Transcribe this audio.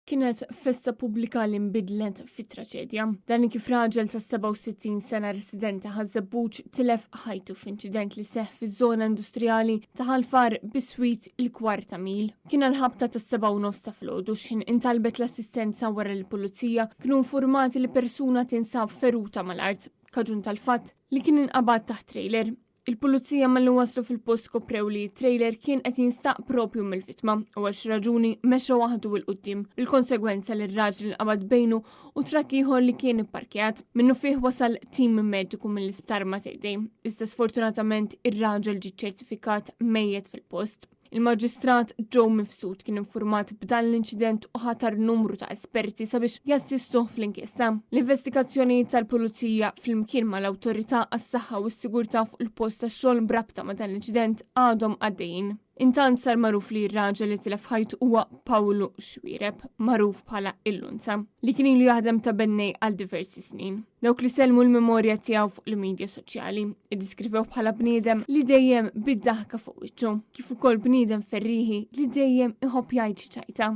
Kienet festa pubblika li nbidlet fi traċedja. Dan kif raġel ta' 67 sena residenti Ħaż-Żebbuġ tilef ħajtu f'inċident li seħħ fiż-żona industrijali ta' Ħal Far biswit il-kwarta mil. Kien għal-ħabta ta' 7:30 ta' filgħodu x'ħin intalbet l-assistenza wara li l-pulizija kienu informati li persuna tinsab feruta mal-art kaġun tal-fatt li kien inqabad taħt trailer. Il-pulizija malli waslu fil-post skoprew li trailer kien qed jinstaq propju mill-vittma u għal xi raġuni mexa waħdu 'l quddiem bil-konsegwenza li r-raġel inqabad bejnu u trakk ieħor li kien ipparkjat. Minnufih wasal tim mediku mill-isptar Mater Dei. Iżda sfortunatament ir-raġel ġie ċertifikat mejjet fil-post. Il-Maġistrat Joe Mifsud kien informat b'dan l-inċident u ħatar numru ta' esperti sabiex jassistuh fl-inkjesta. L-investigazzjonijiet tal-Pulizija flimkien mal-Awtorità għas-Saħħa u s-Sigurtà fuq il-post tax-xogħol b'rabta ma' dan l-inċident għadhom għaddejjin. Intant sar magħruf li r-raġel li tilef ħajtu huwa Pawlu Xwireb, magħruf bħala Il-Lunza, li kien ilu jaħdem ta' bennej għal diversi snin. Dawk li sellmu l-memorja tiegħu fuq il-medja soċjali iddiskrivew bħala bniedem li dejjem bid-daħka fuq wiċċu, kif ukoll bniedem ferriħi li dejjem iħobb jgħid xi ċajta.